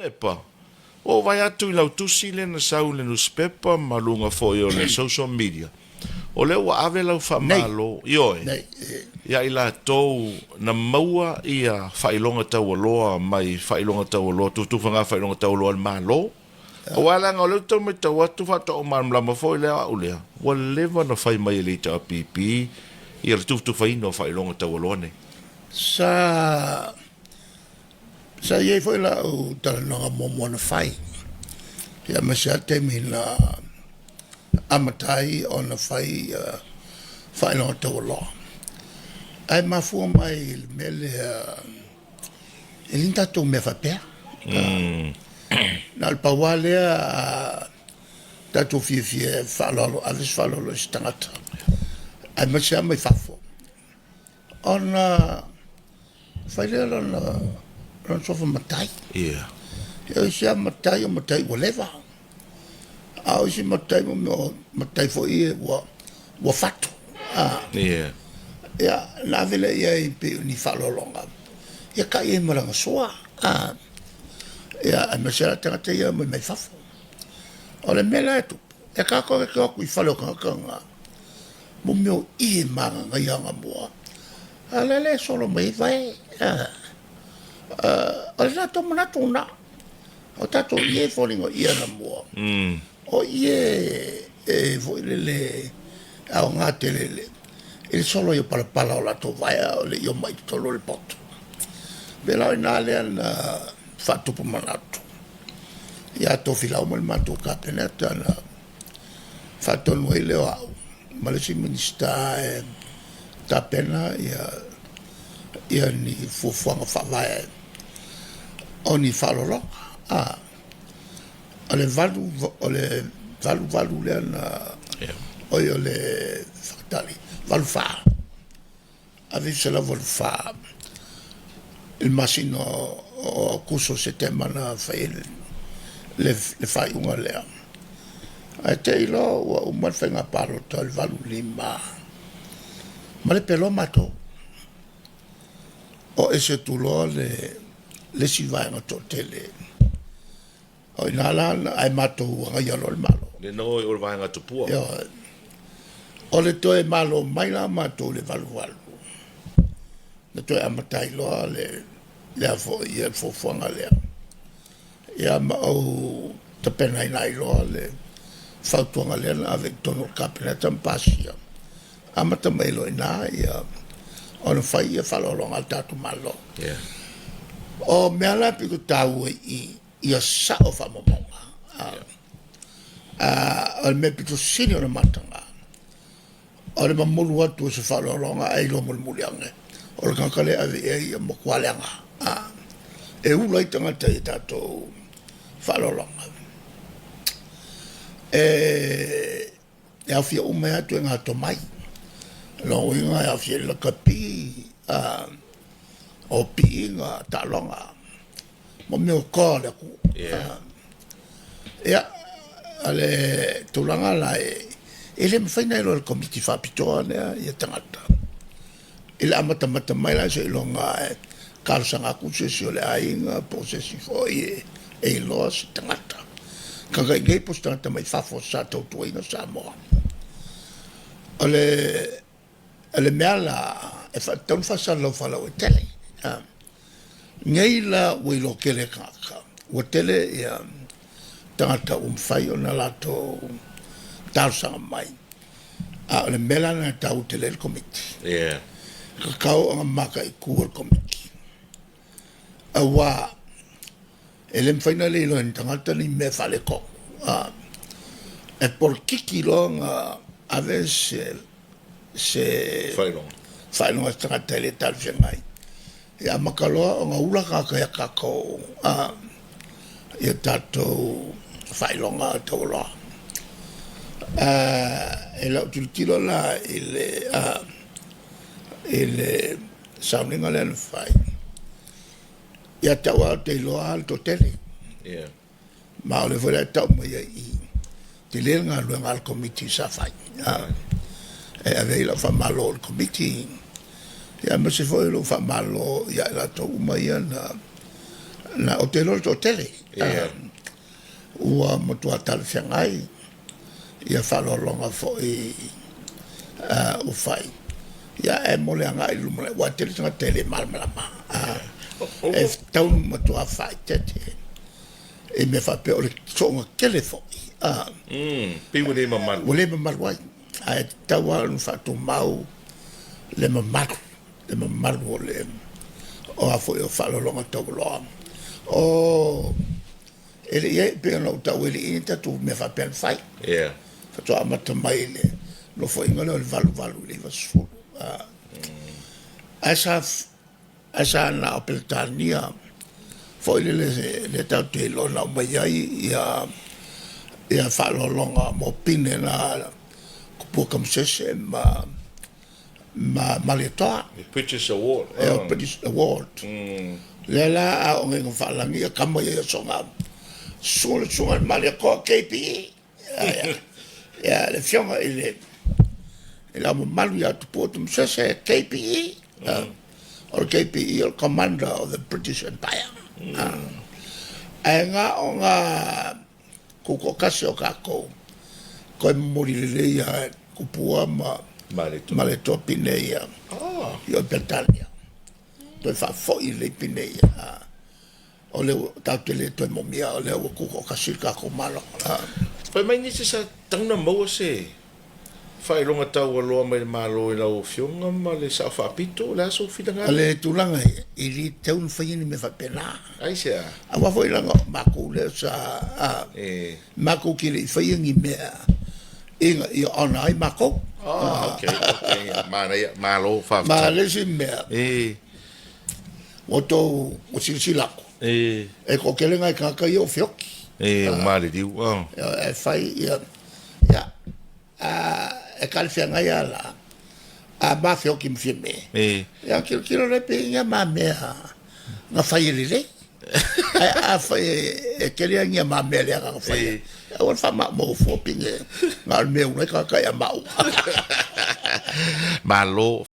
Pepa. Ua ou vaai atu i lau tusi lea na sau i le nusipepa ma luga foi o le social media, o lea ua ave lau faamalo, ioe, ia i latou na maua ia faailoga taualoa mai faailoga taualoa, tufatufaga faailoga taualoa a le Malo. Aua leaga o lea ou te tau matau atu faatoa ou malamalama foi lea o au lea, ua leva ona fai mai e le HRPP ia le tufatufaina o faailoga taualoa nei. Sa Sa i ai foi lau talanoaga muamua na fai, aemaise lava le taimi na amata ai ona fai faailoga taualoa. Ae mafua mai i le mea lea, e leai ni tatou mea faapea. Na o le pau lava lea a tatou fiafia e faaaloalo, ave se faaaloalo i se tagata, aemaise lava mai fafo, ona fai lea o lona suafa Matai. O isi lava matai o matai ua leva, a o isi matai o mea o matai foi ia ua fatu. Ia, ona ave lea i ai pei o ni faaaloaloga, ia kai ai ma lana sua. Ia, aemaise lava tagata ia e omai mai fafo. O le mea la e tupu, e tatou te o atu i fale o tagata na, mo mea o ie mananaia anamua, a o lea e solo mai ai vae. O le latou manatu lena, o tatou ie e foliga o ie anamua, o ie e foi lele e aoga tele i le solo ai o palapala o latou vae a o le i omai i totonu o le potu. E pei la o i ina lea na faatupu manatu ia Tofilau ma le matou Kapeneta na faatonu ai lea o au ma le isi Minisita e tapena ni fuafuaga faavae o ni faaaloaloga. O le 88 lea na, oi o le faatali, 84, 1984 i le masina o Aokuso, Setema na fai ai le faaiuga lea, ae te i loa ua uma le faiga palota i le 85, malepe loa matou. O ese atu loa le isi vaega toatele, o i ina la, ae matou agaia loa le Malo. Lea na o ai o le Vaega Tupua. Ioe. O le toe malo mai la matou i le 88, na toe amata ai loa le fuafuaga lea. Ia ma ou tapenaina ai loa le fautuaga lea na ave i totonu o le Kapeneta ma pasia, amata mai loa i ina ona fai faaaloaloga a le tatou Malo. O mea la e pito taua i i, ia sao faamaumauga. O le mea pito sili ona mataga, o le momoli atu o se faaaloaloga ae iloa mulimuli ane o le tagata lea e ave i ai ua matua leaga lava. E ula ai tagata i a tatou faaaloaloga. E aofia uma ai lava ituaiga tomai. O lona uiga e aofia ai le lakapi, o piiga, taaloga, mo mea o toa o le atunuu. Ia, o le tulaga la e le mafai ona iloa e le Komiti Faapitoa lea tagata i le amatamata mai la seiloga lava e talosaga atu se isi o le aiga po o se isi foi e iloa se tagata. Tagata i inei po o se tagata mai fafo sa tautuaina Samoa. O le mea la e tatau ona faasalalau faalauaitele. Nei la ua iloa tele e tagata, ua tele tagata ua mafai ona latou talosaga mai, a o le mea la lena e taua tele ai le Komiti. E tatau ona mataitu e le Komiti, aua e le mafai ona le iloa e ni tagata ni mea faaletonu. E polokiki loa ona ave se faailoga i se tagata e le talafeagai, e amata loa ona ula tagata ia tatou i tatou faailoga taualoa. I lau tilotilo la i le sauniga lea na fai, ia te au lava ou te iloa lava le toatele, ma o lea foi la e tau mai ai i i, tele le galuega a le Komiti sa fai. E ave ai lau faamalo i le Komiti, aemaise foi o lou faamalo ia i latou uma ia na… Ou te iloa o le toatele. Ua matua talafeagai ia faaaloaloga foi ua fai, ia ae mo le agai i le lumanai, aua e tele tagata e le malamalama. E tatau ona matua faaeteete i mea faapea o le sooga tele foi. Pei ua le mamalu. Ua le mamalu ai, ae tatau lava ona faatumau le mamalu, le mamalu o le o a foi o faaaloaloga taualoa. O e le i i ai, pei ona ou taua, e le i i ai ni tatou mea faapea na fai. Faatoa amata mai i le Nofoaiga lea o le 88 i le 90. Ae sa ae sa na o Peretania foi lele lea tatou te iloa na aumai ai ia ia faaaloaloga mo pine na Tupua Tamasese ma Malietoa. The British Award. Yeah, British Award. Lea la a oo nei ina faalagi ia tama ia i aso na, susu le susuga i le Malietoa KPE. Ia, le afioga i le i le Ao Mamalu ia Tupua Tamasese KPE. O le KPE o le Commander of the British Empire. Ae na o na tutoatasi o tatou toe momoli lelei ia Tupua ma Malietoa pine ia i o i Peretania. Toe faafoi lelei pine ia. O lea ua tatou te le toe moomia, o lea ua tutoatasi le tatou Malo. Fai mai nisi sa tatau ona maua se faailoga taualoa mai le Malo i lau Afioga ma le Sao Faapito, o le a sou finagalo? O le tulaga ia, e le tatau ona faia ni mea faapena. Aisea? Aua foi leaga o matou lea sa, matou te le i faia ni mea ina ia honour ai matou. Oh, okay, okay. Manaia, malo, faafetai. Ma le isi mea, ua outou ua silasila atu, e toatele nai tagata ia ua feoti. Ua maliliu. E fai ia, ia, e talafeagai lava la, a ma feoti ma Fiame, ia tilotilo lea pe i ai ni a ma mea na fai e lelei. Ae afai e tele ni a ma mea leaga na faia, aua le faamaumau fua pine na o le mea e ula ai tagata ia maua. Malo.